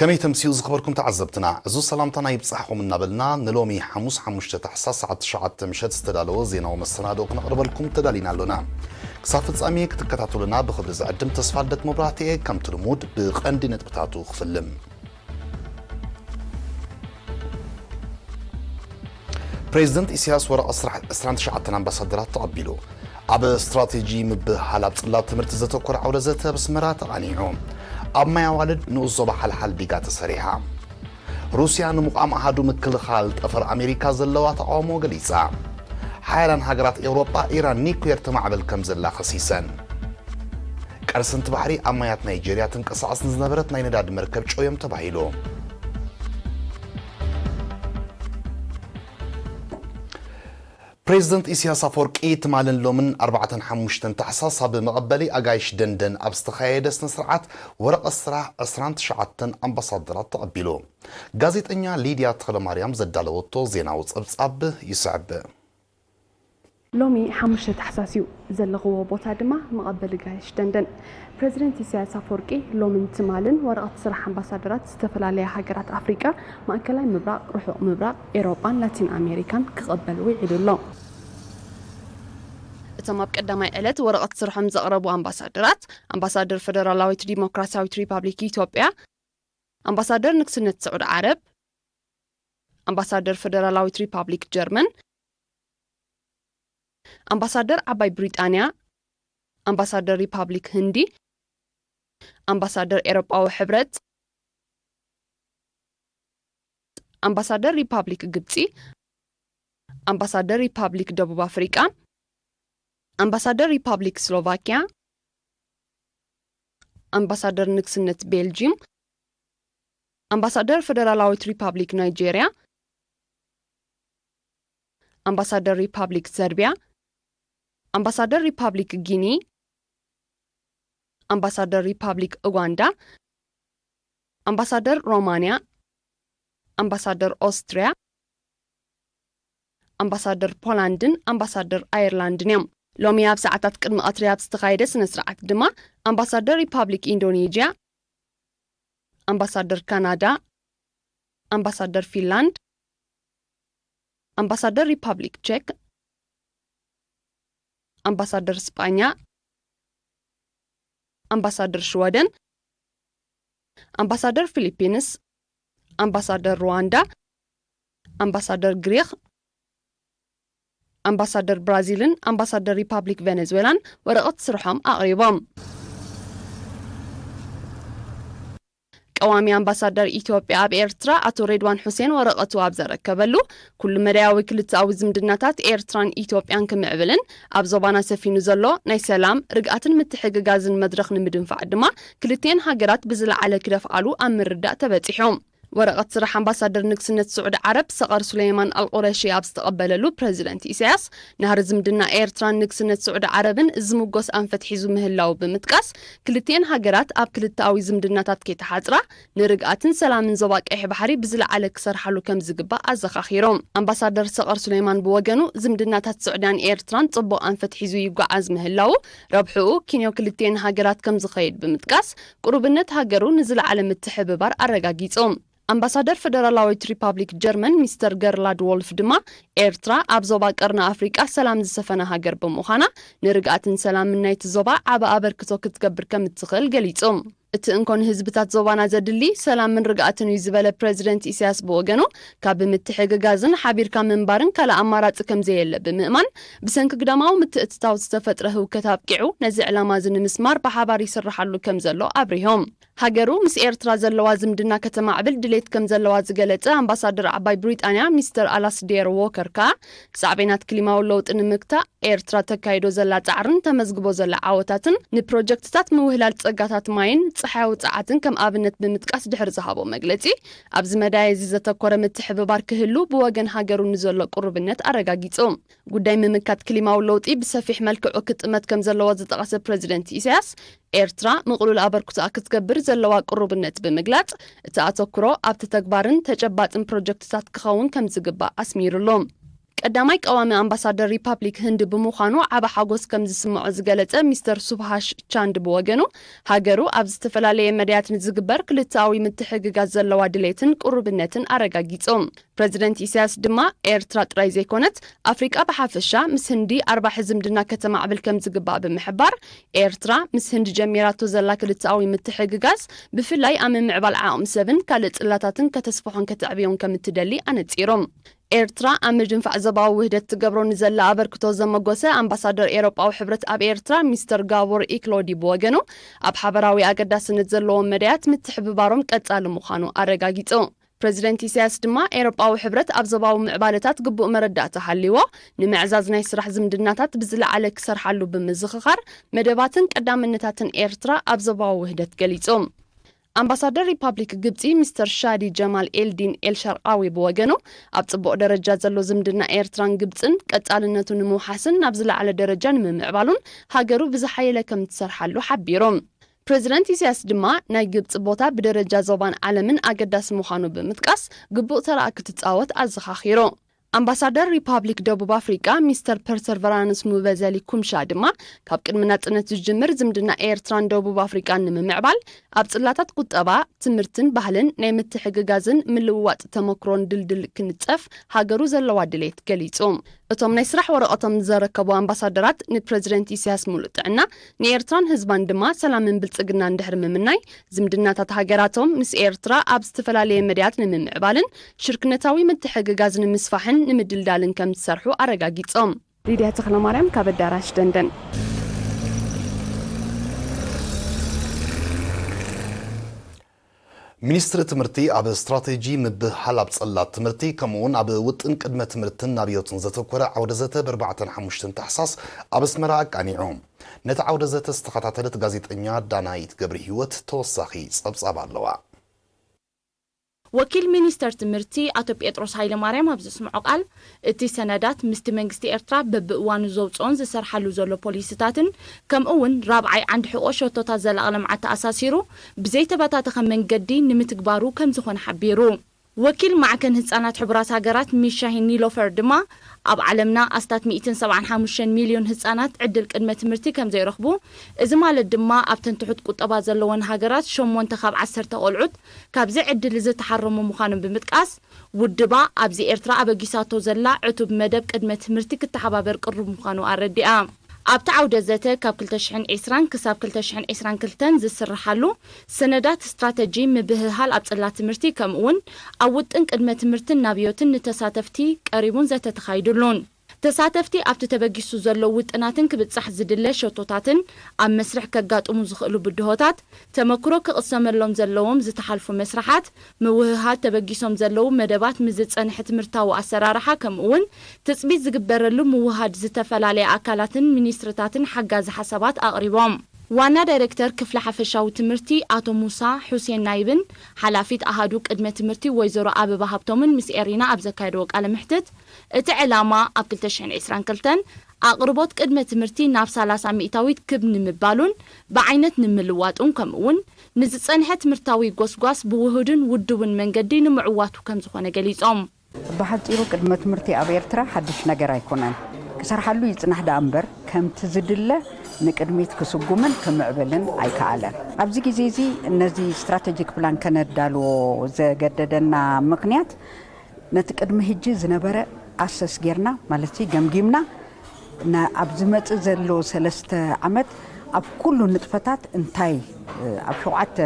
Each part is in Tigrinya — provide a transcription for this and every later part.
ከመይ ተምስዩ ዝኸበርኩም ተዓዘብትና፣ እዚ ሰላምታና ይብጻሕኹም እናበልና፣ ንሎሚ ሓሙስ ሓሙሽተ ታሕሳስ ሰዓት ትሽዓተ ምሸት ዝተዳለወ ዜናዊ መሰናድኦ ክነቕርበልኩም ተዳሊና ኣሎና። ክሳብ ፍጻሜ ክትከታተሉና ብኽብሪ ዝዕድም ተስፋ ልደት መብራህትኤ። ከምቲ ልሙድ ብቐንዲ ነጥብታቱ ክፍልም። ፕሬዚደንት ኢሳያስ ወረቐት ስራሕ ዕስራን ትሽዓተን ኣምባሳደራት ተቐቢሉ። ኣብ ስትራቴጂ ምብህሃል ኣብ ጽላት ትምህርቲ ዘተኮረ ዓውደ ዘተ ኣብ ኣስመራ ተቓኒዑ። ኣብ ማይ ኣዋልድ ንኡስ ዞባ ሓልሓል ዲጋ ተሰሪሓ። ሩስያ ንምቋም ኣሃዱ ምክልኻል ጠፈር ኣሜሪካ ዘለዋ ተቓውሞ ገሊጻ። ሓያላን ሃገራት ኤውሮጳ ኢራን ኒኩሌር ተማዕብል ከም ዘላ ከሲሰን። ቀርሰንቲ ባሕሪ ኣብ ማያት ናይጄርያ ትንቀሳቐስ ንዝነበረት ናይ ነዳዲ መርከብ ጨውዮም ተባሂሉ። ፕሬዚደንት ኢሳያስ ኣፈወርቂ ትማልን ሎምን ኣርባዕተን ሓሙሽተን ታሕሳስ ኣብ መቐበሊ ኣጋይሽ ደንደን ኣብ ዝተኻየደ ስነ ስርዓት ወረቐት ስራሕ ዕስራን ትሽዓተን ኣምባሳደራት ተቐቢሉ። ጋዜጠኛ ሊድያ ተኽለማርያም ዘዳለወቶ ዜናዊ ጸብጻብ ይስዕብ። ሎሚ ሓሙሽተ ታሕሳስ እዩ። ዘለኽዎ ቦታ ድማ መቐበሊ ኣጋይሽ ደንደን። ፕሬዚደንት ኢሳያስ ኣፈወርቂ ሎምን ትማልን ወረቐት ስራሕ ኣምባሳደራት ዝተፈላለያ ሃገራት ኣፍሪቃ፣ ማእከላይ ምብራቕ፣ ርሑቕ ምብራቕ፣ ኤውሮጳን ላቲን ኣሜሪካን ክቐበል ውዒሉ ኣሎ። እቶም ኣብ ቀዳማይ ዕለት ወረቐት ስርሖም ዘቕረቡ ኣምባሳደራት፣ ኣምባሳደር ፈደራላዊት ዲሞክራሲያዊት ሪፓብሊክ ኢትዮጵያ፣ ኣምባሳደር ንግስነት ስዑድ ዓረብ፣ ኣምባሳደር ፈደራላዊት ሪፓብሊክ ጀርመን፣ ኣምባሳደር ዓባይ ብሪጣንያ፣ ኣምባሳደር ሪፓብሊክ ህንዲ፣ ኣምባሳደር ኤውሮጳዊ ሕብረት፣ ኣምባሳደር ሪፓብሊክ ግብጺ፣ ኣምባሳደር ሪፓብሊክ ደቡብ ኣፍሪቃ፣ ኣምባሳደር ሪፓብሊክ ስሎቫኪያ፣ ኣምባሳደር ንግስነት ቤልጂም፣ ኣምባሳደር ፈደራላዊት ሪፓብሊክ ናይጄርያ፣ ኣምባሳደር ሪፓብሊክ ሰርቢያ፣ ኣምባሳደር ሪፓብሊክ ጊኒ፣ ኣምባሳደር ሪፓብሊክ ኡጋንዳ፣ ኣምባሳደር ሮማንያ፣ ኣምባሳደር ኦስትርያ፣ ኣምባሳደር ፖላንድን ኣምባሳደር ኣየርላንድን እዮም። ሎሚ ኣብ ሰዓታት ቅድሚ ቀትሪ ኣብ ዝተኻየደ ስነ ስርዓት ድማ ኣምባሳደር ሪፓብሊክ ኢንዶኔዥያ፣ ኣምባሳደር ካናዳ፣ ኣምባሳደር ፊንላንድ፣ ኣምባሳደር ሪፓብሊክ ቼክ፣ ኣምባሳደር ስጳኛ፣ ኣምባሳደር ሽወደን፣ ኣምባሳደር ፊሊፒንስ፣ ኣምባሳደር ሩዋንዳ፣ ኣምባሳደር ግሪኽ፣ ኣምባሳደር ብራዚልን ኣምባሳደር ሪፓብሊክ ቬኔዙዌላን ወረቐት ስርሖም ኣቕሪቦም። ቀዋሚ ኣምባሳደር ኢትዮጵያ ኣብ ኤርትራ ኣቶ ሬድዋን ሑሴን ወረቐቱ ኣብ ዘረከበሉ፣ ኩሉ መዳያዊ ክልተኣዊ ዝምድናታት ኤርትራን ኢትዮጵያን ክምዕብልን ኣብ ዞባና ሰፊኑ ዘሎ ናይ ሰላም፣ ርግኣትን ምትሕግጋዝን መድረኽ ንምድንፋዕ ድማ ክልቲኤን ሃገራት ብዝለዓለ ክደፍኣሉ ኣብ ምርዳእ ተበጺሑ። ወረቐት ስራሕ ኣምባሳደር ንግስነት ስዑዲ ዓረብ ሰቐር ሱሌይማን ኣልቁረሺ ኣብ ዝተቐበለሉ፣ ፕረዚደንት ኢሳያስ ናህሪ ዝምድና ኤርትራን ንግስነት ስዑዲ ዓረብን ዝምጎስ ኣንፈት ሒዙ ምህላዉ ብምጥቃስ፣ ክልቲኤን ሃገራት ኣብ ክልተኣዊ ዝምድናታት ከይተሓጽራ ንርግኣትን ሰላምን ዞባ ቀይሕ ባሕሪ ብዝለዓለ ክሰርሓሉ ከም ዝግባእ ኣዘኻኺሩ። ኣምባሳደር ሰቐር ሱሌይማን ብወገኑ፣ ዝምድናታት ስዑድያን ኤርትራን ጽቡቕ ኣንፈት ሒዙ ይጓዓዝ ምህላዉ፣ ረብሕኡ ኪንዮ ክልቲኤን ሃገራት ከም ዝኸይድ ብምጥቃስ፣ ቅሩብነት ሃገሩ ንዝለዓለ ምትሕብባር ኣረጋጊጹ። ኣምባሳደር ፈደራላዊት ሪፓብሊክ ጀርመን ሚስተር ገርላድ ዎልፍ ድማ፣ ኤርትራ ኣብ ዞባ ቀርኒ ኣፍሪቃ ሰላም ዝሰፈነ ሃገር ብምዃና፣ ንርግኣትን ሰላምን ናይቲ ዞባ ዓቢ ኣበርክቶ ክትገብር ከም እትኽእል ገሊጹ። እቲ እንኮ ንህዝብታት ዞባና ዘድሊ ሰላምን ርግኣትን እዩ ዝበለ ፕረዚደንት ኢሳያስ ብወገኑ፣ ካብ ምትሕግጋዝን ሓቢርካ ምንባርን ካልእ ኣማራጺ ከም ዘየለ ብምእማን፣ ብሰንኪ ግዳማዊ ምትእትታው ዝተፈጥረ ህውከት ኣብቂዑ፣ ነዚ ዕላማ እዚ ንምስማር ብሓባር ይስርሓሉ ከም ዘሎ ኣብሪሆም። ሃገሩ ምስ ኤርትራ ዘለዋ ዝምድና ከተማዕብል ድሌት ከም ዘለዋ ዝገለጸ ኣምባሳደር ዓባይ ብሪጣንያ ሚስተር ኣላስዴር ዎከር ከኣ፣ ሳዕቤናት ክሊማዊ ለውጢ ንምግታእ ኤርትራ ተካይዶ ዘላ ጻዕርን ተመዝግቦ ዘላ ዓወታትን፣ ንፕሮጀክትታት ምውህላል ጸጋታት ማይን ጸሓያዊ ጸዓትን ከም ኣብነት ብምጥቃስ ድሕሪ ዝሃቦ መግለጺ፣ ኣብዚ መዳይ እዚ ዘተኮረ ምትሕብባር ክህሉ ብወገን ሃገሩ ንዘሎ ቅሩብነት ኣረጋጊጹ። ጉዳይ ምምካት ክሊማዊ ለውጢ ብሰፊሕ መልክዑ ክጥመት ከም ዘለዎ ዝጠቐሰ ፕረዚደንት ኢሳያስ፣ ኤርትራ ምቕሉል ኣበርክቶኣ ክትገብር ዘለዋ ቅሩብነት ብምግላጽ፣ እቲ ኣተኩሮ ኣብቲ ተግባርን ተጨባጥን ፕሮጀክትታት ክኸውን ከም ዝግባእ ኣስሚሩሉ። ቀዳማይ ቀዋሚ ኣምባሳደር ሪፓብሊክ ህንድ ብምዃኑ ዓቢ ሓጎስ ከም ዝስምዖ ዝገለጸ ሚስተር ሱብሃሽ ቻንድ ብወገኑ፣ ሃገሩ ኣብ ዝተፈላለየ መዳያት ንዝግበር ክልተኣዊ ምትሕግጋዝ ዘለዋ ድሌትን ቅሩብነትን ኣረጋጊጹ። ፕረዚደንት ኢሳያስ ድማ ኤርትራ ጥራይ ዘይኮነት፣ ኣፍሪቃ ብሓፈሻ ምስ ህንዲ ኣርባሒ ዝምድና ከተማዕብል ከም ዝግባእ ብምሕባር፣ ኤርትራ ምስ ህንዲ ጀሚራቶ ዘላ ክልተኣዊ ምትሕግጋዝ ብፍላይ ኣብ ምምዕባል ዓቕሚ ሰብን ካልእ ጽላታትን ከተስፍሖን ከተዕብዮን ከም እትደሊ ኣነጺሩ። ኤርትራ ኣብ ምድንፋዕ ዞባዊ ውህደት ትገብሮ ንዘላ ኣበርክቶ ዘመጎሰ ኣምባሳደር ኤውሮጳዊ ሕብረት ኣብ ኤርትራ ሚስተር ጋቦር ኢክሎዲ ብወገኑ፣ ኣብ ሓበራዊ ኣገዳስነት ዘለዎም መዳያት ምትሕብባሮም ቀጻሊ ምዃኑ ኣረጋጊጹ። ፕረዚደንት ኢሳያስ ድማ ኤውሮጳዊ ሕብረት ኣብ ዞባዊ ምዕባለታት ግቡእ መረዳእታ ሃልይዎ፣ ንምዕዛዝ ናይ ስራሕ ዝምድናታት ብዝለዓለ ክሰርሓሉ ብምዝኽኻር፣ መደባትን ቀዳምነታትን ኤርትራ ኣብ ዞባዊ ውህደት ገሊጹ። ኣምባሳደር ሪፓብሊክ ግብጺ ሚስተር ሻዲ ጀማል ኤልዲን ኤልሸርቃዊ ብወገኑ፣ ኣብ ጽቡቕ ደረጃ ዘሎ ዝምድና ኤርትራን ግብጽን ቀጻልነቱ ንምውሓስን ናብ ዝለዓለ ደረጃ ንምምዕባሉን ሃገሩ ብዝሓየለ ከም ትሰርሓሉ ሓቢሩ። ፕረዚደንት ኢሳያስ ድማ ናይ ግብጺ ቦታ ብደረጃ ዞባን ዓለምን ኣገዳሲ ምዃኑ ብምጥቃስ፣ ግቡእ ተራኣ ክትጻወት ኣዘኻኺሩ። ኣምባሳደር ሪፓብሊክ ደቡብ ኣፍሪቃ ሚስተር ፐርሰርቨራንስ ሙበዘሊ ኩምሻ ድማ፣ ካብ ቅድሚ ናጽነት ዝጅምር ዝምድና ኤርትራን ደቡብ ኣፍሪቃን ንምምዕባል፣ ኣብ ጽላታት ቁጠባ፣ ትምህርትን ባህልን ናይ ምትሕግጋዝን ምልውዋጥ ተመክሮን ድልድል ክንጸፍ ሃገሩ ዘለዋ ድሌት ገሊጹ። እቶም ናይ ስራሕ ወረቐቶም ዘረከቡ ኣምባሳደራት ንፕረዚደንት ኢሳያስ ሙሉእ ጥዕና፣ ንኤርትራን ህዝባን ድማ ሰላምን ብልጽግናን ድሕሪ ምምናይ፣ ዝምድናታት ሃገራቶም ምስ ኤርትራ ኣብ ዝተፈላለየ መዳያት ንምምዕባልን ሽርክነታዊ ምትሕግጋዝ ንምስፋሕን ንምድልዳልን ከም ዝሰርሑ ኣረጋጊጾም። ሊድያ ተኽለማርያም ካብ ኣዳራሽ ደንደን። ሚኒስትሪ ትምህርቲ ኣብ ስትራቴጂ ምብህሃል ኣብ ጽላት ትምህርቲ ከምኡውን ኣብ ውጥን ቅድመ ትምህርትን ናብዮትን ዘተኮረ ዓውደ ዘተ ብ4ን ሓሙሽተን ታሕሳስ ኣብ ኣስመራ ኣቃኒዑ። ነቲ ዓውደ ዘተ ዝተኸታተለት ጋዜጠኛ ዳናይት ገብረ ህይወት ተወሳኺ ጸብጻብ ኣለዋ። ወኪል ሚኒስተር ትምህርቲ ኣቶ ጴጥሮስ ሃይለማርያም ኣብ ዘስምዖ ቃል፣ እቲ ሰነዳት ምስቲ መንግስቲ ኤርትራ በብእዋኑ ዘውጽኦን ዝሰርሓሉ ዘሎ ፖሊሲታትን ከምኡ እውን ራብዓይ ዓንዲ ሕቆ ሸቶታት ዘላቒ ልምዓት ተኣሳሲሩ ብዘይተበታተኸ መንገዲ ንምትግባሩ ከምዝኾነ ሓቢሩ። ወኪል ማዕከን ህጻናት ሕቡራት ሃገራት ሚሻሂን ኒሎፈር ድማ፣ ኣብ ዓለምና ኣስታት ሚእትን ሰብዓን ሓሙሽተን ሚልዮን ህጻናት ዕድል ቅድመ ትምህርቲ ከምዘይረኽቡ፣ እዚ ማለት ድማ ኣብተን ትሑት ቁጠባ ዘለወን ሃገራት ሸሞንተ ካብ ዓሰርተ ቆልዑት ካብዚ ዕድል እዚ ተሓረሙ ምዃኖም ብምጥቃስ፣ ውድባ ኣብዚ ኤርትራ ኣበጊሳቶ ዘላ ዕቱብ መደብ ቅድመ ትምህርቲ ክተሓባበር ቅሩብ ምዃኑ ኣረዲኣ። ኣብቲ ዓውደ ዘተ ካብ ክልተ ሽሕን ዕስራን ክሳብ ክልተ ሽሕን ዕስራን ክልተን ዝስርሓሉ ሰነዳት ስትራተጂ ምብህሃል ኣብ ጽላት ትምህርቲ ከምኡ እውን ኣብ ውጥን ቅድመ ትምህርትን ናብዮትን ንተሳተፍቲ ቀሪቡን ዘተ ተኻይዱሉን። ተሳተፍቲ ኣብቲ ተበጊሱ ዘሎ ውጥናትን ክብጻሕ ዝድለ ሸቶታትን ኣብ መስርሕ ከጋጥሙ ዝኽእሉ ብድሆታት ተመክሮ ክቕሰመሎም ዘለዎም ዝተሓልፉ መስርሓት ምውህሃድ ተበጊሶም ዘለዉ መደባት ምስ ዝጸንሐ ትምህርታዊ ኣሰራርሓ ከምኡ እውን ትጽቢት ዝግበረሉ ምውህሃድ ዝተፈላለያ ኣካላትን ሚኒስትርታትን ሓጋዚ ሓሳባት ኣቕሪቦም። ዋና ዳይሬክተር ክፍሊ ሓፈሻዊ ትምህርቲ ኣቶ ሙሳ ሑሴን ናይብን ሓላፊት ኣሃዱ ቅድመ ትምህርቲ ወይዘሮ ኣበባ ሃብቶምን ምስ ኤሪና ኣብ ዘካየድዎ ቃለ ምሕትት እቲ ዕላማ ኣብ ክልተ ሽሕን ዕስራን ክልተን ኣቕርቦት ቅድመ ትምህርቲ ናብ ሰላሳ ሚእታዊት ክብ ንምባሉን ብዓይነት ንምልዋጡን ከምኡ እውን ንዝጸንሐ ትምህርታዊ ጎስጓስ ብውሁድን ውድቡን መንገዲ ንምዕዋቱ ከምዝኾነ ገሊጾም። ብሓጺሩ ቅድመ ትምህርቲ ኣብ ኤርትራ ሓድሽ ነገር ኣይኮነን። ክሰርሓሉ ይጽናሕ ደኣ እምበር ከምቲ ዝድለ ንቅድሚት ክስጉምን ክምዕብልን ኣይከኣለን። ኣብዚ ግዜ እዚ ነዚ ስትራተጂክ ፕላን ከነዳልዎ ዘገደደና ምኽንያት ነቲ ቅድሚ ሕጂ ዝነበረ ኣሰስ ጌርና ማለት ገምጊምና ና- ኣብ ዝመጽእ ዘሎ ሰለስተ ዓመት ኣብ ኩሉ ንጥፈታት እንታይ ኣብ ሸውዓተ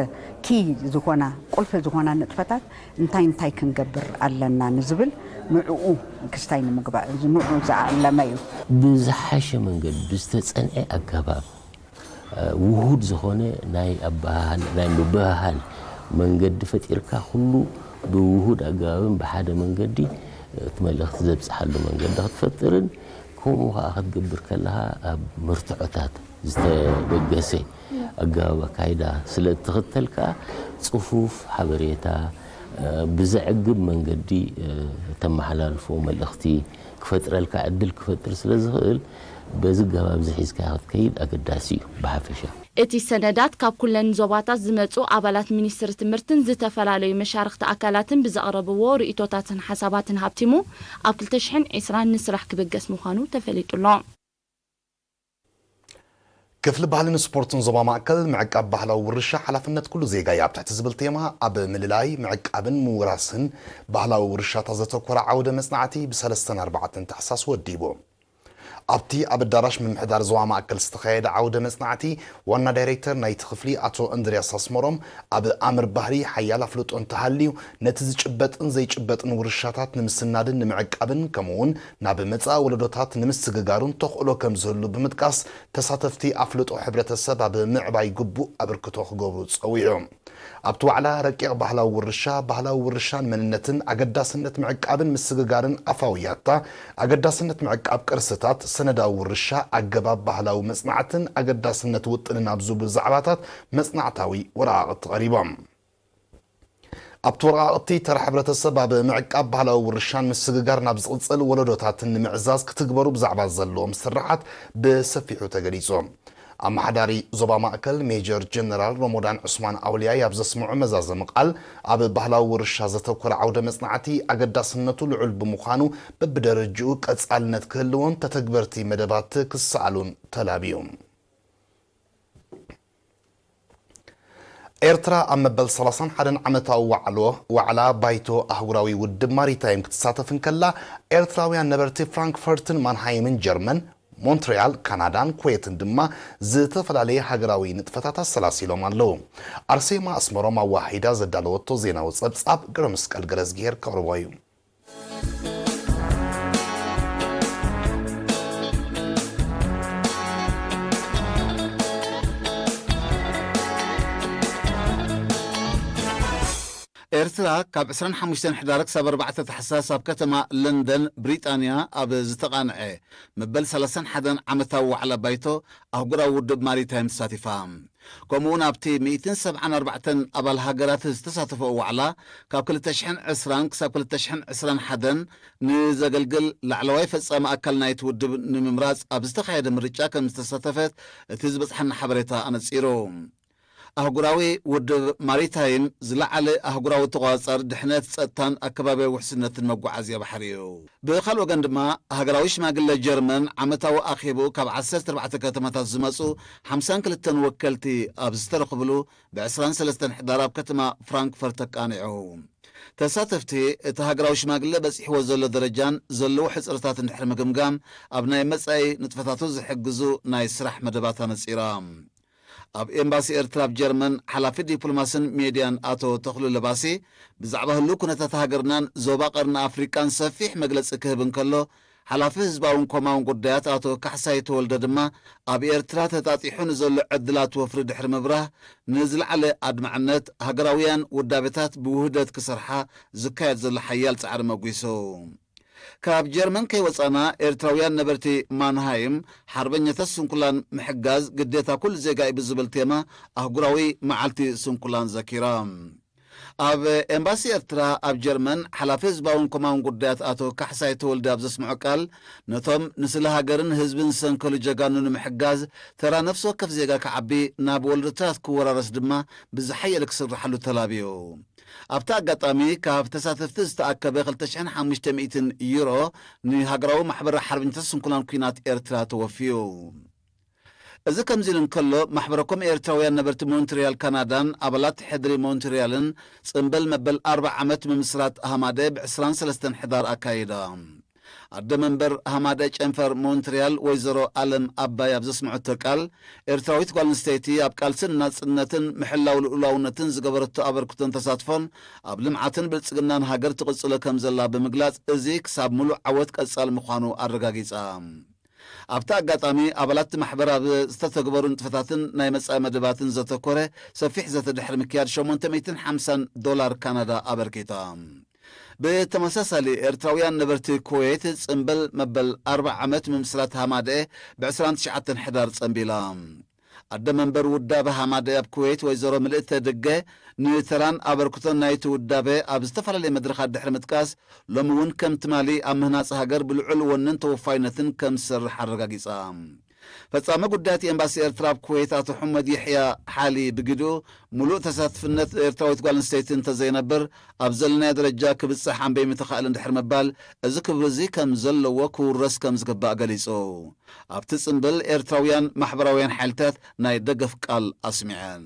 ኪ ዝኾና ቁልፊ ዝኾና ንጥፈታት እንታይ እንታይ ክንገብር ኣለና ንዝብል ንዕኡ ክስታይ ንምግባእ ንዕኡ ዝዓለመ እዩ። ብዝሓሸ መንገዲ ብዝተጸንዐ ኣገባብ ውሁድ ዝኾነ ናይ ኣበሃህል ናይ ምብህሃል መንገዲ ፈጢርካ ኩሉ ብውሁድ ኣገባብን ብሓደ መንገዲ እቲ መልእኽቲ ዘብፅሓሉ መንገዲ ክትፈጥርን ከምኡ ከዓ ክትገብር ከለኻ ኣብ መርትዖታት ዝተበገሰ ኣገባብ ኣካይዳ ስለ እትኽተል ከዓ ፅፉፍ ሓበሬታ ብዘዕግብ መንገዲ ተመሓላልፎ መልእኽቲ ክፈጥረልካ ዕድል ክፈጥር ስለ ዝኽእል በዚ ኣገባብ እዚ ሒዝካ ክትከይድ ኣገዳሲ እዩ ብሓፈሻ። እቲ ሰነዳት ካብ ኩለን ዞባታት ዝመጹ ኣባላት ሚኒስትሪ ትምህርትን ዝተፈላለዩ መሻርኽቲ ኣካላትን ብዘቕረብዎ ርእይቶታትን ሓሳባትን ሃብቲሙ ኣብ ክልተ ሽሕን ዕስራን ንስራሕ ክብገስ ምዃኑ ተፈሊጡ ኣሎ። ክፍሊ ባህልን ስፖርትን ዞባ ማእከል ምዕቃብ ባህላዊ ውርሻ ሓላፍነት ኩሉ ዜጋ እዩ ኣብ ትሕቲ ዝብል ቴማ ኣብ ምልላይ፣ ምዕቃብን ምውራስን ባህላዊ ውርሻታት ዘተኮረ ዓውደ መጽናዕቲ ብሰለስተን ኣርባዕተን ታሕሳስ ወዲቡ። ኣብቲ ኣብ ኣዳራሽ ምምሕዳር ዞባ ማእከል ዝተኻየደ ዓውደ መጽናዕቲ ዋና ዳይሬክተር ናይቲ ክፍሊ ኣቶ እንድርያስ ኣስመሮም ኣብ ኣምር ባህሪ ሓያል ኣፍልጦ እንተሃልዩ ነቲ ዝጭበጥን ዘይጭበጥን ውርሻታት ንምስናድን ንምዕቃብን ከምኡውን ናብ መጻኢ ወለዶታት ንምስግጋሩን ተኽእሎ ከም ዝህሉ ብምጥቃስ ተሳተፍቲ ኣፍልጦ ሕብረተሰብ ኣብ ምዕባይ ግቡእ ኣበርክቶ ክገብሩ ጸዊዑ። ኣብቲ ዋዕላ ረቂቕ ባህላዊ ውርሻ፣ ባህላዊ ውርሻን መንነትን፣ ኣገዳስነት ምዕቃብን ምስግጋርን ኣፋዊ ያታ፣ ኣገዳስነት ምዕቃብ ቅርስታት፣ ሰነዳዊ ውርሻ፣ ኣገባብ ባህላዊ መጽናዕትን ኣገዳስነት ውጥንን ኣብ ዝብሉ ዛዕባታት መጽናዕታዊ ወረቓቕቲ ቀሪቦም። ኣብቲ ወረቓቕቲ ተራ ሕብረተሰብ ኣብ ምዕቃብ ባህላዊ ውርሻን ምስግጋር ናብ ዝቕጽል ወለዶታትን ንምዕዛዝ ክትግበሩ ብዛዕባ ዘለዎም ስርሓት ብሰፊሑ ተገሊጹ። ኣመሓዳሪ ዞባ ማእከል ሜጀር ጀነራል ሮሞዳን ዑስማን ኣውልያይ ኣብ ዘስምዑ መዛዘሚ ቃል፣ ኣብ ባህላዊ ውርሻ ዘተኮረ ዓውደ መጽናዕቲ ኣገዳስነቱ ልዑል ብምዃኑ በብደረጅኡ ቀጻልነት ክህልዎን ተተግበርቲ መደባት ክሰኣሉን ተላብዩ። ኤርትራ ኣብ መበል ሰላሳን ሓደን ዓመታዊ ዋዕሎ ዋዕላ ባይቶ ኣህጉራዊ ውድብ ማሪታይም ክትሳተፍ እንከላ፣ ኤርትራውያን ነበርቲ ፍራንክፈርትን ማንሃይምን ጀርመን፣ ሞንትሪያል ካናዳን ኩዌትን ድማ ዝተፈላለየ ሃገራዊ ንጥፈታት ኣሰላሲሎም ኣለዉ። ኣርሴማ ኣስመሮም ኣዋሂዳ ዘዳለወቶ ዜናዊ ጸብጻብ ገብረመስቀል ገረዝግሄር ከቕርቦ እዩ። ኤርትራ ካብ ዕስራን ሓሙሽተን ሕዳር ክሳብ ኣርባዕተ ታሕሳስ ኣብ ከተማ ለንደን ብሪጣንያ ኣብ ዝተቓንዐ መበል ሰላሳን ሓደን ዓመታዊ ዋዕላ ባይቶ ኣህጉራዊ ውድብ ማሪታይም ተሳቲፋ። ከምኡውን ኣብቲ ሚእትን ሰብዓን ኣርባዕተን ኣባል ሃገራት ዝተሳተፈኦ ዋዕላ ካብ ክልተ ሽሕን ዕስራን ክሳብ ክልተ ሽሕን ዕስራን ሓደን ንዘገልግል ላዕለዋይ ፈጻሚ ኣካል ናይቲ ውድብ ንምምራጽ ኣብ ዝተኻየደ ምርጫ ከም ዝተሳተፈት እቲ ዝበጽሓና ሓበሬታ ኣነጺሩ። ኣህጉራዊ ውድብ ማሪታይም ዝለዓለ ኣህጉራዊ ተቖጻጻሪ ድሕነት፣ ጸጥታን ኣከባቢያዊ ውሕስነትን መጓዓዝያ ባሕሪ እዩ። ብኻልእ ወገን ድማ ሃገራዊ ሽማግለ ጀርመን ዓመታዊ ኣኼብኡ ካብ ዓሰርተ ኣርባዕተ ከተማታት ዝመጹ ሓምሳን ክልተን ወከልቲ ኣብ ዝተረኽብሉ ብ ዕስራን ሰለስተን ሕዳር ኣብ ከተማ ፍራንክፈርት ተቃኒዑ። ተሳተፍቲ እቲ ሃገራዊ ሽማግለ በጺሕዎ ዘሎ ደረጃን ዘለዎ ሕጽረታት እንድሕሪ ምግምጋም ኣብ ናይ መጻኢ ንጥፈታቱ ዝሕግዙ ናይ ስራሕ መደባት ኣነጺራ። ኣብ ኤምባሲ ኤርትራ ኣብ ጀርመን ሓላፊ ዲፕሎማስን ሜድያን ኣቶ ተኽሉ ለባሲ ብዛዕባ ህሉው ኩነታት ሃገርናን ዞባ ቀርኒ ኣፍሪቃን ሰፊሕ መግለጺ ክህብ እንከሎ፣ ሓላፊ ህዝባውን ኮማውን ጉዳያት ኣቶ ካሕሳይ ተወልደ ድማ ኣብ ኤርትራ ተጣጢሑ ንዘሎ ዕድላት ወፍሪ ድሕሪ ምብራህ፣ ንዝለዓለ ኣድማዕነት ሃገራውያን ውዳቤታት ብውህደት ክሰርሓ ዝካየድ ዘሎ ሓያል ጻዕሪ መጒሱ። ካብ ጀርመን ከይወጻና ኤርትራውያን ነበርቲ ማንሃይም ሓርበኛታት ስንኩላን ምሕጋዝ ግዴታ ኩሉ ዜጋ እዩ ብዝብል ቴማ ኣህጉራዊ መዓልቲ ስንኩላን ዘኪራ። ኣብ ኤምባሲ ኤርትራ ኣብ ጀርመን ሓላፊ ህዝባውን ኮማውን ጉዳያት ኣቶ ካሕሳይ ተወልደ ኣብ ዘስምዖ ቃል፣ ነቶም ንስለ ሃገርን ህዝብን ዝሰንከሉ ጀጋኑ ንምሕጋዝ ተራ ነፍሲ ወከፍ ዜጋ ክዓቢ፣ ናብ ወለዶታት ክወራረስ ድማ ብዝሓየለ ክስርሓሉ ተላብዩ። ኣብቲ ኣጋጣሚ ካብ ተሳተፍቲ ዝተኣከበ ክልተ ሽሕን ሓሙሽተ ሚእትን ዩሮ ንሃገራዊ ማሕበር ሓርበኛታት ስንኩላን ኲናት ኤርትራ ተወፍዩ። እዚ ከምዚ ኢሉ እንከሎ፣ ማሕበረ ኮም ኤርትራውያን ነበርቲ ሞንትሪያል ካናዳን ኣባላት ሕድሪ ሞንትሪያልን ጽምበል መበል ኣርብዓ ዓመት ምምስራት ሃማደ ብ ዕስራን ሰለስተን ሕዳር ኣካይዳ። ኣደ መንበር ሃማደ ጨንፈር ሞንትሪያል ወይዘሮ ኣለም ኣባይ ኣብ ዘስምዐቶ ቃል፣ ኤርትራዊት ጓል ኣንስተይቲ ኣብ ቃልስን ናጽነትን ምሕላው ልኡላውነትን ዝገበረቶ ኣበርክቶን ተሳትፎን ኣብ ልምዓትን ብልጽግናን ሃገር ትቕጽሎ ከም ዘላ ብምግላጽ፣ እዚ ክሳብ ምሉእ ዓወት ቀጻሊ ምዃኑ ኣረጋጊጻ። ኣብቲ ኣጋጣሚ፣ ኣባላት እቲ ማሕበር ኣብ ዝተተግበሩ ንጥፈታትን ናይ መጻኢ መደባትን ዘተኮረ ሰፊሕ ዘተ ድሕሪ ምክያድ፣ ሸሞንተ ሚእትን ሓምሳን ዶላር ካናዳ ኣበርኪታ። ብተመሳሳሊ፣ ኤርትራውያን ነበርቲ ኩዌት ጽምብል መበል ኣርብዓ ዓመት ምምስራት ሃማደኤ ብ ዕስራን ትሽዓተን ሕዳር ጸምቢላ። ኣደ መንበር ውዳበ ሃማደኤ ኣብ ኩዌት ወይዘሮ ምልእተ ድገ፣ ንተራን ኣበርክቶን ናይቲ ውዳበ ኣብ ዝተፈላለየ መድረኻት ድሕሪ ምጥቃስ፣ ሎሚ እውን ከም ትማሊ ኣብ ምህናጽ ሃገር ብልዑል ወንን ተወፋይነትን ከም ዝሰርሕ ኣረጋጊጻ። ፈጻሚ ጉዳያት ኤምባሲ ኤርትራ ኣብ ኩዌት ኣቶ ሑመድ የሕያ ሓሊ ብግድኡ፣ ምሉእ ተሳትፍነት ኤርትራዊት ጓል ኣንስተይቲ እንተዘይነብር፣ ኣብ ዘለናዮ ደረጃ ክብጽሕ ኣንበይ ምተኻእለ እንድሕር ምባል፣ እዚ ክብሪ እዚ ከም ዘለዎ ክውረስ ከም ዝግባእ ገሊጹ። ኣብቲ ጽምብል ኤርትራውያን ማሕበራውያን ሓይልታት ናይ ደገፍ ቃል ኣስሚዐን።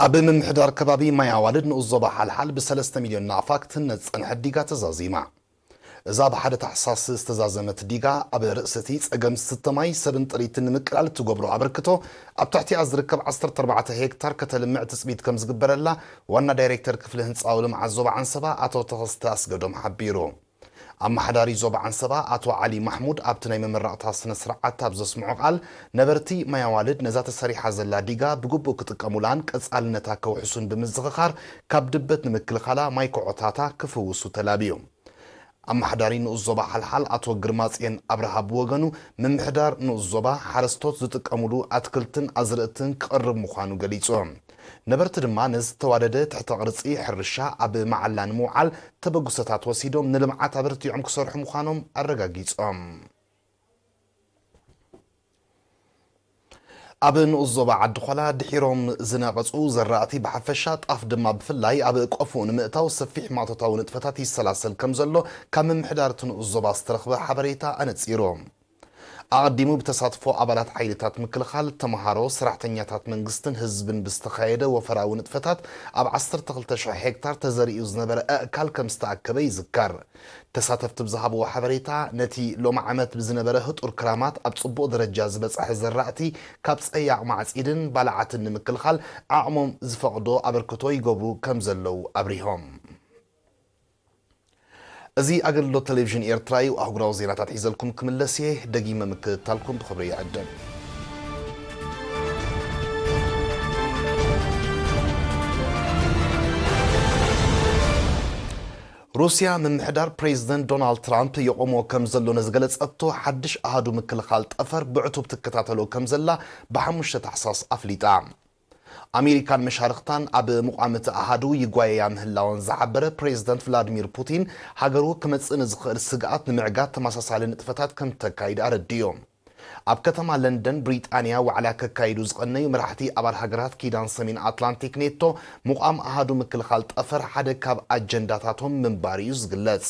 ኣብ ምምሕዳር ከባቢ ማይ ኣዋልድ ንኡስ ዞባ ሓልሓል ብ ሰለስተ ሚልዮን ናቕፋ ክትህነጽ ዝጸንሐት ዲጋ ተዛዚማ። እዛ ብ ሓደ ታሕሳስ ዝተዛዘመት ዲጋ፣ ኣብ ርእሲ እቲ ጸገም ዝስተ ማይ ሰብን ጥሪትን ንምቅላል እትገብሮ ኣበርክቶ፣ ኣብ ትሕቲኣ ዝርከብ ዓሰርተ ኣርባዕተ ሄክታር ከተልምዕ ትጽቢት ከም ዝግበረላ ዋና ዳይሬክተር ክፍሊ ህንጻዊ ልምዓት ዞባ ዓንሰባ ኣቶ ተኸስተ ኣስገዶም ሓቢሩ። ኣመሓዳሪ ዞባ ዓንሰባ ኣቶ ዓሊ ማሕሙድ ኣብቲ ናይ መመረቕታ ስነ ስርዓት ኣብ ዘስምዖ ቃል፣ ነበርቲ ማይ ኣዋልድ ነዛ ተሰሪሓ ዘላ ዲጋ ብግቡእ ክጥቀሙላን ቀጻልነታ ከውሕሱን ብምዝኽኻር፣ ካብ ድበት ንምክልኻላ ማይ ኮዖታታ ክፍውሱ ተላብዩ። ኣመሓዳሪ ንኡስ ዞባ ሓልሓል ኣቶ ግርማጽዮን ኣብርሃ ብወገኑ፣ ምምሕዳር ንኡስ ዞባ ሓረስቶት ዝጥቀሙሉ ኣትክልትን ኣዝርእትን ክቕርብ ምዃኑ ገሊጹ። ነበርቲ ድማ ነዚ ዝተዋደደ ትሕተ ቅርጺ ሕርሻ ኣብ መዓላ ንምውዓል ተበግሶታት ወሲዶም ንልምዓት ኣበርቲዖም ክሰርሑ ምዃኖም ኣረጋጊጾም። ኣብ ንኡስ ዞባ ዓዲ ኾላ ድሒሮም ዝነቐጹ ዘራእቲ ብሓፈሻ፣ ጣፍ ድማ ብፍላይ ኣብ ቆፎ ንምእታው ሰፊሕ ማእቶታዊ ንጥፈታት ይሰላሰል ከም ዘሎ ካብ ምምሕዳር እቲ ንኡስ ዞባ ዝተረኽበ ሓበሬታ ኣነጺሩ። ኣቐዲሙ ብተሳትፎ ኣባላት ሓይልታት ምክልኻል፣ ተመሃሮ፣ ሰራሕተኛታት መንግስትን ህዝብን ብዝተኻየደ ወፈራዊ ንጥፈታት ኣብ ዓሰርተ ክልተ ሽሕ ሄክታር ተዘሪኡ ዝነበረ ኣእካል ከም ዝተኣከበ ይዝከር። ተሳተፍቲ ብዝሃብዎ ሓበሬታ፣ ነቲ ሎሚ ዓመት ብዝነበረ ህጡር ክራማት ኣብ ጽቡቕ ደረጃ ዝበጽሐ ዘራእቲ ካብ ጸያቕ ማዕጺድን ባልዓትን ንምክልኻል ዓቕሞም ዝፈቕዶ ኣበርክቶ ይገብሩ ከም ዘለዉ ኣብሪሆም። እዚ ኣገልግሎት ቴሌቪዥን ኤርትራ እዩ። ኣህጉራዊ ዜናታት ሒዘልኩም ክምለስ እየ። ደጊመ ምክትታልኩም ብኽብሪ ይዕድም። ሩስያ፣ ምምሕዳር ፕሬዚደንት ዶናልድ ትራምፕ የቖሞ ከም ዘሎ ንዝገለጸቶ ሓድሽ ኣሃዱ ምክልኻል ጠፈር ብዕቱብ ትከታተሎ ከም ዘላ ብሓሙሽተ ታሕሳስ ኣፍሊጣ። ኣሜሪካን መሻርኽታን ኣብ ምቋም እቲ ኣሃዱ ይጓየያ ምህላወን ዝሓበረ ፕሬዚደንት ቭላድሚር ፑቲን፣ ሃገሩ ክመጽእ ንዝኽእል ስግኣት ንምዕጋት ተመሳሳሊ ንጥፈታት ከም ተካይድ ኣረዲኡ። ኣብ ከተማ ለንደን ብሪጣንያ ዋዕላ ከካይዱ ዝቐነዩ መራሕቲ ኣባል ሃገራት ኪዳን ሰሜን ኣትላንቲክ ኔቶ፣ ምቋም ኣሃዱ ምክልኻል ጠፈር ሓደ ካብ ኣጀንዳታቶም ምንባር እዩ ዝግለጽ።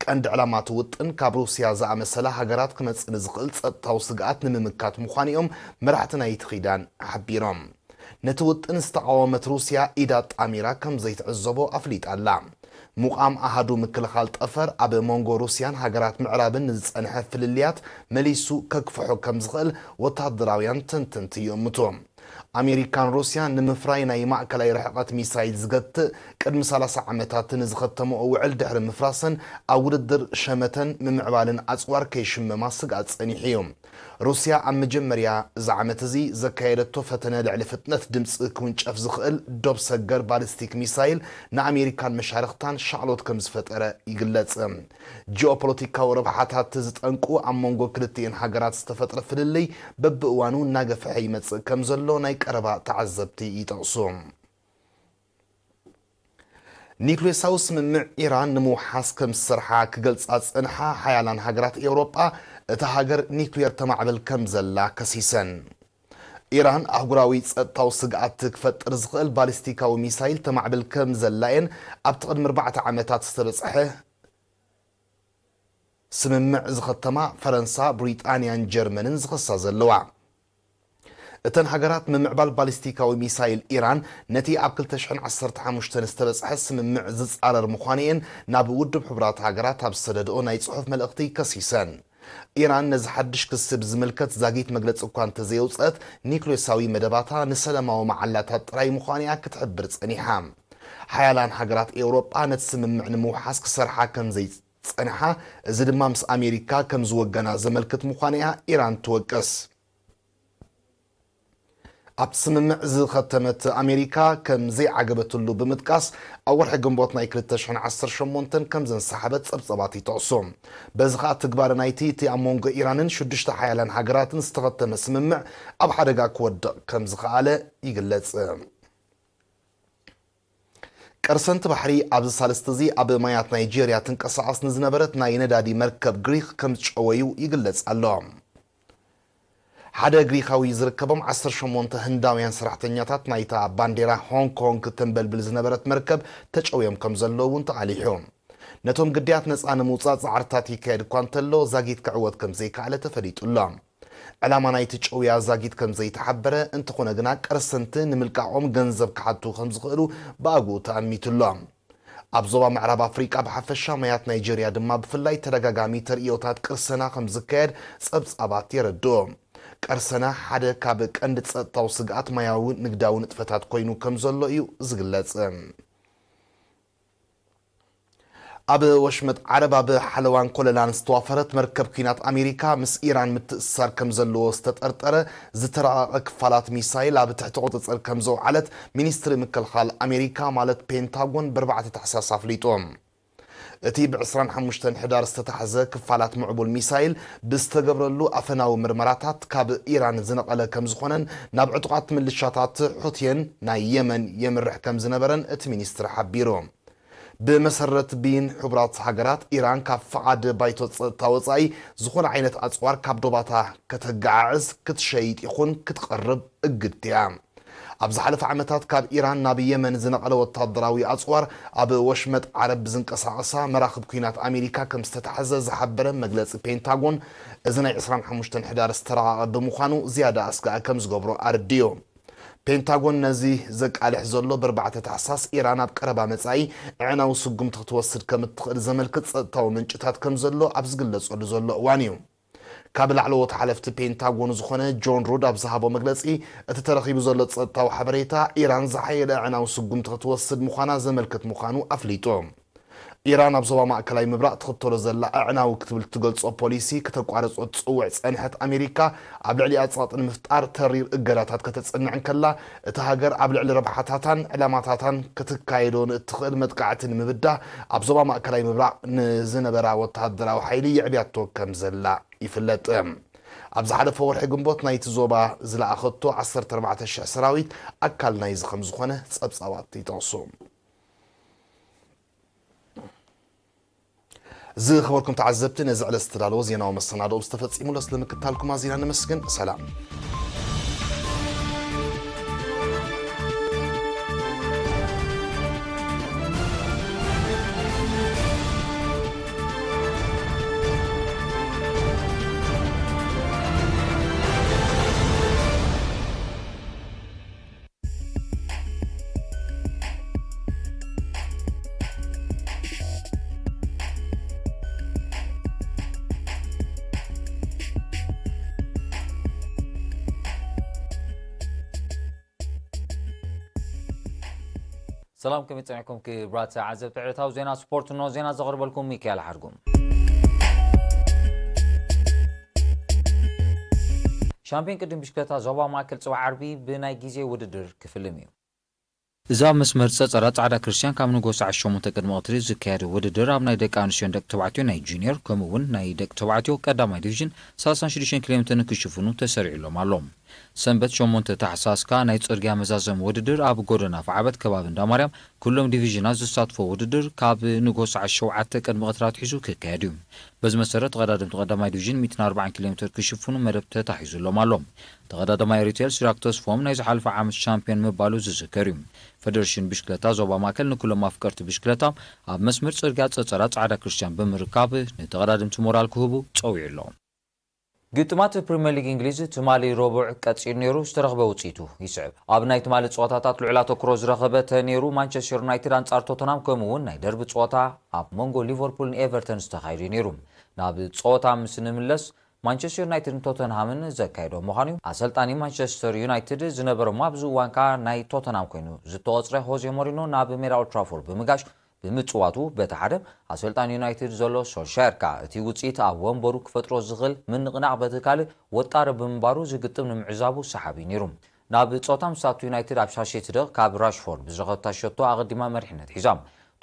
ቀንዲ ዕላማ እቲ ውጥን፣ ካብ ሩስያ ዝኣመሰላ ሃገራት ክመጽእ ንዝኽእል ጸጥታዊ ስግኣት ንምምካት ምዃኑ እዮም መራሕቲ ናይቲ ኪዳን ሓቢሮም። ነቲ ውጥን ዝተቓወመት ሩስያ ኢዳ ጣሚራ ከም ዘይትዕዘቦ ኣፍሊጣ ኣላ። ምቋም ኣሃዱ ምክልኻል ጠፈር፣ ኣብ መንጎ ሩስያን ሃገራት ምዕራብን ንዝጸንሐ ፍልልያት መሊሱ ከግፍሖ ከም ዝኽእል ወተሃደራውያን ተንተንቲ ይእምቱ። ኣሜሪካን ሩስያን ንምፍራይ ናይ ማእከላይ ርሕቐት ሚሳይል ዝገትእ ቅድሚ ሰላሳ ዓመታት ንዝኸተምኦ ውዕል ድሕሪ ምፍራሰን፣ ኣብ ውድድር ሸመተን ምምዕባልን ኣጽዋር ከይሽመማ ስግኣት ጸኒሑ እዩ። ሩስያ ኣብ መጀመርያ እዚ ዓመት እዚ ዘካየደቶ ፈተነ ልዕሊ ፍጥነት ድምጺ ክውንጨፍ ዝኽእል ዶብ ሰገር ባሊስቲክ ሚሳይል ንኣሜሪካን መሻርኽታን ሻቕሎት ከም ዝፈጠረ ይግለጽ። ጂኦፖለቲካዊ ረብሓታት ዝጠንቁ ኣብ መንጎ ክልቲኤን ሃገራት ዝተፈጥረ ፍልልይ በብእዋኑ እናገፍሐ ይመጽእ ከም ዘሎ ናይ ቀረባ ተዓዘብቲ ይጠቕሱ። ኒክሌሳዊ ስምምዕ ኢራን ንምውሓስ ከም ዝሰርሓ ክገልጻ ዝጸንሓ ሓያላን ሃገራት ኤውሮጳ፣ እታ ሃገር ኒክሌር ተማዕብል ከም ዘላ ከሲሰን። ኢራን ኣህጉራዊ ጸጥታዊ ስግኣት ክፈጥር ዝኽእል ባሊስቲካዊ ሚሳይል ተማዕብል ከም ዘላ እየን ኣብቲ ቅድሚ ኣርባዕተ ዓመታት ዝተበጽሐ ስምምዕ ዝኸተማ ፈረንሳ፣ ብሪጣንያን ጀርመንን ዝኸሳ ዘለዋ። እተን ሃገራት፣ ምምዕባል ባሊስቲካዊ ሚሳይል ኢራን ነቲ ኣብ ክልተ ሽሕን ዓሰርተ ሓሙሽተን ዝተበጽሐ ስምምዕ ዝጻረር ምዃኑ እየን ናብ ውድብ ሕቡራት ሃገራት ኣብ ዝሰደድኦ ናይ ጽሑፍ መልእኽቲ ከሲሰን። ኢራን ነዚ ሓድሽ ክሲ ብዝምልከት ዛጊት መግለጺ እኳ እንተዘየውጽአት፣ ኒክሌሳዊ መደባታ ንሰላማዊ መዓላታት ጥራይ ምዃኑ እያ ክትሕብር ጸኒሓ። ሓያላን ሃገራት ኤውሮጳ ነቲ ስምምዕ ንምውሓስ ክሰርሓ ከም ዘይጸንሓ፣ እዚ ድማ ምስ ኣሜሪካ ከም ዝወገና ዘመልክት ምዃኑ እያ ኢራን ትወቅስ። ኣብቲ ስምምዕ ዝኸተመት ኣሜሪካ ከም ዘይዓገበትሉ ብምጥቃስ፣ ኣብ ወርሒ ግንቦት ናይ ክልተ ሽሕን ዓሰርተ ሸሞንተን ከም ዘንሰሓበት ጸብጸባት ይጠቕሱ። በዚ ኸኣ ትግባረ ናይቲ እቲ ኣብ መንጎ ኢራንን ሽዱሽተ ሓያላን ሃገራትን ዝተኸተመ ስምምዕ ኣብ ሓደጋ ክወድቕ ከም ዝኸኣለ ይግለጽ። ቀርሰንቲ ባሕሪ ኣብዚ ሳልስቲ እዚ ኣብ ማያት ናይጄርያ ትንቀሳቐስ ንዝነበረት ናይ ነዳዲ መርከብ ግሪክ ከም ዝጨወዩ ይግለጽ ኣሎ። ሓደ ግሪኻዊ ዝርከቦም ዓሰርተ ሸሞንተ ህንዳውያን ሰራሕተኛታት ናይታ ባንዴራ ሆንግ ኮንግ ተንበልብል ዝነበረት መርከብ ተጨውዮም ከም ዘለዉ እውን ተቓሊሑ። ነቶም ግዳያት ነጻ ንምውጻእ ጻዕርታት ይካየድ እኳ እንተሎ፣ ዛጊት ክዕወት ከም ዘይከኣለ ተፈሊጡ ኣሎ። ዕላማ ናይቲ ጨውያ ዛጊት ከም ዘይተሓበረ፣ እንተኾነ ግና ቀርሰንቲ ንምልቃቖም ገንዘብ ክሓቱ ከም ዝኽእሉ ብኣግኡ ተኣሚቱ ኣሎ። ኣብ ዞባ ምዕራብ ኣፍሪቃ ብሓፈሻ፣ ማያት ናይጄርያ ድማ ብፍላይ፣ ተደጋጋሚ ተርእዮታት ቅርሰና ከም ዝካየድ ጸብጻባት የረድኡ። ቀርሰና ሓደ ካብ ቀንዲ ጸጥታዊ ስግኣት ማያዊ ንግዳዊ ንጥፈታት ኮይኑ ከም ዘሎ እዩ ዝግለጽ። ኣብ ወሽመጥ ዓረብ ኣብ ሓለዋን ኮለላን ዝተዋፈረት መርከብ ኲናት ኣሜሪካ፣ ምስ ኢራን ምትእስሳር ከም ዘለዎ ዝተጠርጠረ ዝተራቐቐ ክፋላት ሚሳይል ኣብ ትሕቲ ቁጽጽር ከም ዘውዓለት ሚኒስትሪ ምክልኻል ኣሜሪካ ማለት ፔንታጎን ብኣርባዕተ ታሕሳስ ኣፍሊጡ። እቲ ብ ዕስራን ሓሙሽተን ሕዳር ዝተታሕዘ ክፋላት ምዕቡል ሚሳይል ብዝተገብረሉ ኣፈናዊ ምርመራታት ካብ ኢራን ዝነቐለ ከም ዝኾነን ናብ ዕጡቓት ምልሻታት ሑቲየን ናይ የመን የምርሕ ከም ዝነበረን እቲ ሚኒስትሪ ሓቢሩ። ብመሰረት ብይን ሕቡራት ሃገራት፣ ኢራን ካብ ፍቓድ ባይቶ ጸጥታ ወጻኢ ዝኾነ ዓይነት ኣጽዋር ካብ ዶባታ ከተገዓዕዝ፣ ክትሸይጥ ይኹን ክትቐርብ እግድቲ እያ። ኣብ ዝሓለፈ ዓመታት ካብ ኢራን ናብ የመን ዝነቐለ ወታደራዊ ኣጽዋር፣ ኣብ ወሽመጥ ዓረብ ብዝንቀሳቐሳ መራኽብ ኲናት ኣሜሪካ ከም ዝተታሕዘ ዝሓበረ መግለጺ ፔንታጎን፣ እዚ ናይ ዕስራን ሓሙሽተን ሕዳር ዝተራቐቐ ብምዃኑ ዝያዳ ኣስጋኢ ከም ዝገብሮ ኣረዲኡ። ፔንታጎን ነዚ ዘቃልሕ ዘሎ፣ ብኣርባዕተ ታሕሳስ ኢራን ኣብ ቀረባ መጻኢ ኣዕናዊ ስጉምቲ ክትወስድ ከም እትኽእል ዘመልክት ጸጥታዊ ምንጭታት ከም ዘሎ ኣብ ዝግለጸሉ ዘሎ እዋን እዩ። ካብ ላዕለዎት ሓለፍቲ ፔንታጎን ዝኾነ ጆን ሩድ ኣብ ዝሃቦ መግለጺ፣ እቲ ተረኺቡ ዘሎ ጸጥታዊ ሓበሬታ፣ ኢራን ዝሓየለ ኣዕናዊ ስጉምቲ ክትወስድ ምዃና ዘመልክት ምዃኑ ኣፍሊጡ። ኢራን ኣብ ዞባ ማእከላይ ምብራቕ ትኽተሎ ዘላ ኣዕናዊ ክትብል እትገልጾ ፖሊሲ ከተቋርጾ ትጽውዕ ዝጸንሐት ኣሜሪካ፣ ኣብ ልዕሊኣ ጸቕጢ ንምፍጣር ተሪር እገዳታት ከተጽንዕ እንከላ፣ እታ ሃገር ኣብ ልዕሊ ረብሓታታን ዕላማታታን ክትካየዶ ንእትኽእል መጥቃዕቲ ንምብዳህ፣ ኣብ ዞባ ማእከላይ ምብራቕ ንዝነበራ ወተሃደራዊ ሓይሊ የዕብያቶ ከም ዘላ ይፍለጥ። ኣብ ዝሓለፈ ወርሒ ግንቦት ናይቲ ዞባ ዝለኣኸቶ ዓሰርተ ኣርባዕተ ሽሕ ሰራዊት ኣካል ናይዚ ከም ዝኾነ ጸብጻባት ይጠቕሱ። ዝኸበርኩም ተዓዘብቲ፣ ነዚ ዕለት ዝተዳለወ ዜናዊ መሰናድኦ ዝተፈጺሙ ለስለ ምክታልኩም ኣዚና ነመስግን። ሰላም። ሰላም፣ ከመይ ጸኒሕኩም ክቡራት ተዓዘብቲ ዕለታዊ ዜና ስፖርት? ኖ ዜና ዘቕርበልኩም ሚካኤል ሓድጉም። ሻምፒዮን ቅድም ብሽክለታ ዞባ ማእከል ጽባሕ ዓርቢ ብናይ ግዜ ውድድር ክፍልም እዩ። እዛ መስመር ጸጸራ ጻዕዳ ክርስቲያን ካብ ንጎ ሰዓት ሸሞንተ ቅድሚ ቀትሪ ዝካየድ ውድድር ኣብ ናይ ደቂ ኣንስትዮን ደቂ ተባዕትዮ ናይ ጁኒየር ከምኡ እውን ናይ ደቂ ተባዕትዮ ቀዳማይ ዲቪዥን ሰላሳን ሽዱሽተን ኪሎ ሜትር ንክሽፍኑ ተሰሪዑሎም ኣሎ። ሰንበት ሸሞንተ ታሕሳስ ከኣ ናይ ጽርግያ መዛዘሚ ውድድር ኣብ ጎደና ፋዕበት ከባቢ እንዳ ማርያም ኩሎም ዲቪዥናት ዝሳትፎ ውድድር ካብ ንጎ ሰዓት ሸውዓተ ቅድሚ ቀትሪ ኣትሒዙ ክካየድ እዩ። በዚ መሰረት ተቐዳደምቲ ቀዳማይ ዲቪዥን ሚእትን ኣርባዓን ኪሎ ሜትር ክሽፍኑ መደብ ተታሒዙሎም ኣሎ። ተቐዳዳማይ ኤሪትሪያ ሲራክ ተስፎም ናይ ዝሓለፈ ዓመት ሻምፒዮን ምባሉ ዝዝከር እዩ። ፈደረሽን ብሽክለታ ዞባ ማእከል ንኩሎም ኣፍቀርቲ ብሽክለታ ኣብ መስመር ጽርግያ ጸጸራ ጻዕዳ ክርስቲያን ብምርካብ ንተቐዳደምቲ ሞራል ክህቡ ጸዊዑ ኣሎ። ግጥማት ፕሪምየር ሊግ እንግሊዝ ትማሊ ረቡዕ ቀጺሉ ነይሩ፣ ዝተረኽበ ውጽኢቱ ይስዕብ። ኣብ ናይ ትማሊ ጸወታታት ልዑል ኣተኩሮ ዝረኸበ ተነይሩ፣ ማንቸስተር ዩናይትድ ኣንጻር ቶተንሃም ከምኡ እውን ናይ ደርቢ ጸወታ ኣብ መንጎ ሊቨርፑልን ኤቨርተን ዝተኻየደ እዩ ነይሩ። ናብ ጸወታ ምስ ንምለስ፣ ማንቸስተር ዩናይትድን ቶተንሃምን ዘካየዶ ምዃኑ እዩ። ኣሰልጣኒ ማንቸስተር ዩናይትድ ዝነበረ እሞ ኣብዚ እዋን ከኣ ናይ ቶተንሃም ኮይኑ ዝተቖጽረ ሆዜ ሞሪኖ ናብ ሜዳ ኦልትራፎርድ ብምጋሽ ብምጽዋቱ፣ በቲ ሓደ ኣሰልጣኒ ዩናይትድ ዘሎ ሶልሻየር ከኣ እቲ ውጽኢት ኣብ ወንበሩ ክፈጥሮ ዝኽእል ምንቕናቕ በቲ ካልእ ወጣሪ ብምንባሩ እዚ ግጥም ንምዕዛቡ ሰሓቢ ነይሩ። ናብ ጸወታ ምስ ኣቱ ዩናይትድ ኣብ ሻሽየቲ ደቕ ካብ ራሽፎርድ ብዝረኸበታ ሸቶ ኣቐዲማ መሪሕነት ሒዛ።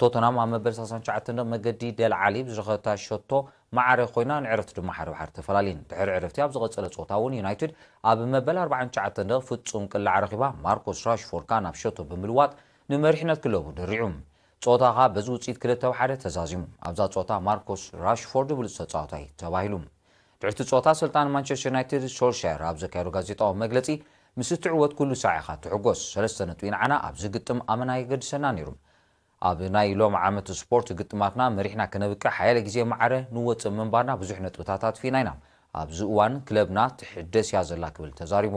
ቶተንሃም ኣብ መበል ሰላሳን ትሽዓተን ደቕ መገዲ ደል ዓሊ ብዝረኸበታ ሸቶ ማዕረ ኮይና ንዕረፍቲ ድማ ሓደ ብሓደ ተፈላልየን። ድሕሪ ዕረፍቲ ኣብ ዝቐጸለ ጸወታ እውን ዩናይትድ ኣብ መበል ኣርባዓን ትሽዓተን ደቕ ፍጹም ቅላዕ ረኺባ፣ ማርኮስ ራሽፎርድ ከኣ ናብ ሸቶ ብምልዋጥ ንመሪሕነት ክለቡ ደሪዑ። ጸወታ ኸኣ በዚ ውጽኢት ክልተ ብ ሓደ ተዛዚሙ። ኣብዛ ጸወታ ማርኮስ ራሽፎርድ ብሉጽ ተጻዋታይ ተባሂሉ። ድሕርቲ ጸወታ ኣሰልጣኒ ማንቸስተር ዩናይትድ ሶልሻየር ኣብ ዘካየዶ ጋዜጣዊ መግለጺ፣ ምስ እትዕወት ኩሉ ሳዕ ኢኻ ትሕጎስ። ሰለስተ ነጥቢ ንዓና ኣብዚ ግጥም ኣመና የገድሰና ነይሩ። ኣብ ናይ ሎም ዓመት ስፖርት ግጥማትና መሪሕና ከነብቅዕ ሓያለ ግዜ ማዕረ ንወጽእ ምንባርና ብዙሕ ነጥብታት ኣጥፊእና ኢና። ኣብዚ እዋን ክለብና ትሕደስ እያ ዘላ ክብል ተዛሪቡ።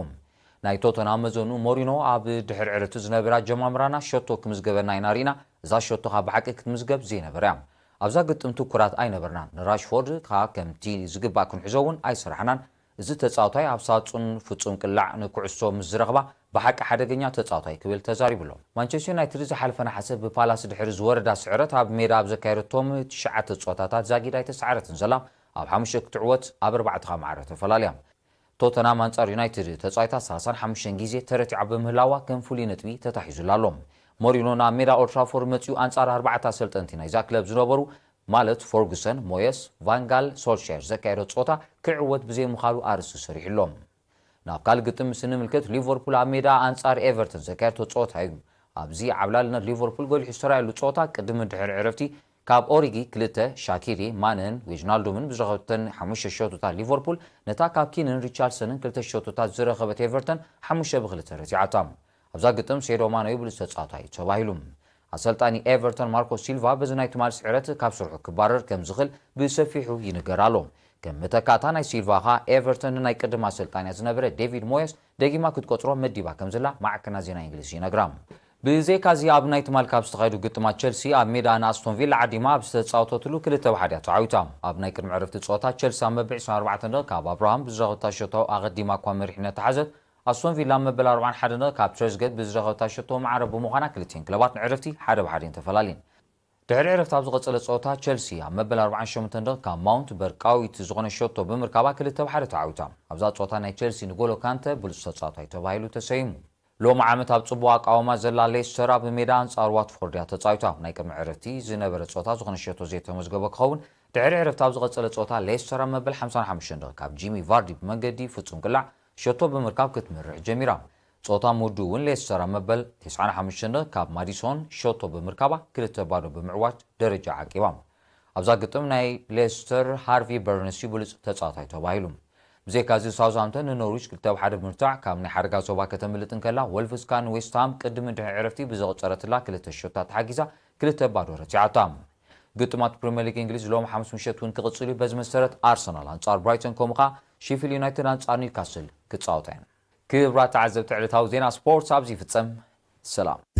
ናይ ቶተንሃም መዘኑ ሞሪኖ ኣብ ድሕሪ ዕረፍቲ ዝነበረ ኣጀማምራና ሸቶ ክምዝገበና ኢና ርኢና። እዛ ሸቶ ኸኣ ብሓቂ ክትምዝገብ ዘይነበረ እያ። ኣብዛ ግጥም ትኩራት ኣይነበርናን። ንራሽፎርድ ከኣ ከምቲ ዝግባእ ክንሕዞ እውን ኣይሰራሕናን። እዚ ተጻዋታይ ኣብ ሳጹን ፍጹም ቅላዕ ንኩዕሶ ምስ ዝረኽባ ብሓቂ ሓደገኛ ተጻዋታይ ክብል ተዛሪቡ ኣሎ። ማንቸስተር ዩናይትድ ዝሓለፈ ነሓሰ ብፓላስ ድሕሪ ዝወረዳ ስዕረት ኣብ ሜዳ ኣብ ዘካየደቶም ትሽዓተ ጸወታታት ዛጊድ ኣይተሳዕረትን ዘላ። ኣብ ሓሙሽተ ክትዕወት ኣብ ኣርባዕተ ኸኣ ማዕረ ተፈላልያ። ቶተናም ኣንጻር ዩናይትድ ተጻዊታ ሰላሳን ሓሙሽተን ግዜ ተረቲዓ ብምህላዋ ከም ፍሉይ ነጥቢ ተታሒዙላ ኣሎ። ሞሪኖ ናብ ሜዳ ኦልትራፎርድ መጺኡ ኣንጻር ኣርባዕተ ኣሰልጠንቲ ናይዛ ክለብ ዝነበሩ ማለት ፎርጉሰን፣ ሞየስ፣ ቫንጋል፣ ሶልሻየር ዘካየዶ ጸወታ ክዕወት ብዘይምኻሉ ኣርእስቲ ሰሪሑ ኣሎ። ናብ ካልእ ግጥም ምስ እንምልከት ሊቨርፑል ኣብ ሜዳ ኣንጻር ኤቨርተን ዘካየድቶ ጸወታ እዩ። ኣብዚ ዓብላልነት ሊቨርፑል ጎሊሑ ዝተራየሉ ጸወታ ቅድሚ ድሕሪ ዕረፍቲ ካብ ኦሪጊ ክልተ፣ ሻኪሪ፣ ማነን ዊጅናልዱምን ብዝረኸበተን ሓሙሽተ ሸቶታት ሊቨርፑል ነታ ካብ ኪንን ሪቻርድሰንን ክልተ ሸቶታት ዝረኸበት ኤቨርተን ሓሙሽተ ብክልተ ረቲዓታ። ኣብዛ ግጥም ሴዶ ማነ እዩ ብሉጽ ተጻዋታይ ተባሂሉ። ኣሰልጣኒ ኤቨርተን ማርኮ ሲልቫ በዚ ናይ ትማል ስዕረት ካብ ስርሑ ክባረር ከም ዝኽእል ብሰፊሑ ይንገር ኣሎ። ከም መተካእታ ናይ ሲልቫ ኸኣ ኤቨርተን ንናይ ቅድም ኣሰልጣንያ ዝነበረ ዴቪድ ሞየስ ደጊማ ክትቆጽሮ መዲባ ከም ዘላ ማዕከናት ዜና እንግሊዝ ይነግራ። ብዘይካዚ ኣብ ናይ ትማል ካብ ዝተኻየዱ ግጥማት ቸልሲ ኣብ ሜዳ ንኣስቶን ቪላ ዓዲማ ኣብ ዝተጻወተትሉ ክልተ ብ ሓደ እያ ተዓዊታ። ኣብ ናይ ቅድሚ ዕረፍቲ ጸወታ ቸልሲ ኣብ መበል ዕስራን ኣርባዕተን ደቂቕ ካብ ኣብርሃም ብዝረኸበታ ሸቶ ኣቐዲማ እኳ መሪሕነት ተሓዘት፣ ኣስቶን ቪላ ኣብ መበል ኣርባዓን ሓደን ደቂቕ ካብ ትሬዝገት ብዝረኸበታ ሸቶ ማዕረ ብምዃና ክልቲኤን ክለባት ንዕረፍቲ ሓደ ብ ሓደ እየን ተፈላልየን። ድሕሪ ዕረፍቲ ኣብ ዝቐጸለ ጸወታ ቸልሲ ኣብ መበል ኣርባዓን ሸሞንተን ደቂቕ ካብ ማውንት በርቃዊት ዝኾነ ሸቶ ብምርካባ ክልተ ብ ሓደ ተዓዊታ። ኣብዛ ጸወታ ናይ ቸልሲ ንጎሎ ካንተ ብሉጽ ተጻዋታይ ተባሂሉ ተሰይሙ። ሎሚ ዓመት ኣብ ጽቡቕ ኣቃውማ ዘላ ሌስተር ኣብ ሜዳ ኣንጻር ዋትፎርድ እያ ተጻዊታ። ናይ ቅድሚ ዕረፍቲ ዝነበረ ጸወታ ዝኾነ ሸቶ ዘይተመዝገበ ክኸውን፣ ድሕሪ ዕረፍቲ ኣብ ዝቐጸለ ጸወታ ሌስተር ኣብ መበል ሓምሳን ሓሙሽተን ደቂቕ ካብ ጂሚ ቫርዲ ብመንገዲ ፍጹም ቅላዕ ሸቶ ብምርካብ ክትመርሕ ጀሚራ። ጸወታ ምውድኡ እውን ሌስተር ኣብ መበል ተስዓን ሓሙሽተን ደቂቕ ካብ ማዲሶን ሸቶ ብምርካባ ክልተ ባዶ ብምዕዋት ደረጃ ዓቂባ። ኣብዛ ግጥም ናይ ሌስተር ሃርቪ በርንስ እዩ ብሉጽ ተጻዋታይ ተባሂሉ። ብዘይካዚ ሳውዝሃምተን ንኖርዊች ክልተ ብ ሓደ ብምርታዕ ካብ ናይ ሓደጋ ዞባ ከተምልጥ እንከላ፣ ወልቭስ ከኣ ንዌስትሃም ቅድሚ ድሕሪ ዕረፍቲ ብዘቑጸረትላ ክልተ ሸቶታት ተሓጊዛ ክልተ ባዶ ረቲዓታ። ግጥማት ፕሪምየር ሊግ እንግሊዝ ሎም ሓሙስ ምሸት እውን ክቕጽል እዩ። በዚ መሰረት ኣርሰናል ኣንጻር ብራይተን ከምኡ ኸኣ ሼፊልድ ዩናይትድ ኣንጻር ኒውካስል ክጻወታ እየን። ክብራት ተዓዘብቲ ዕለታዊ ዜና ስፖርት ኣብዚ ይፍጸም። ሰላም።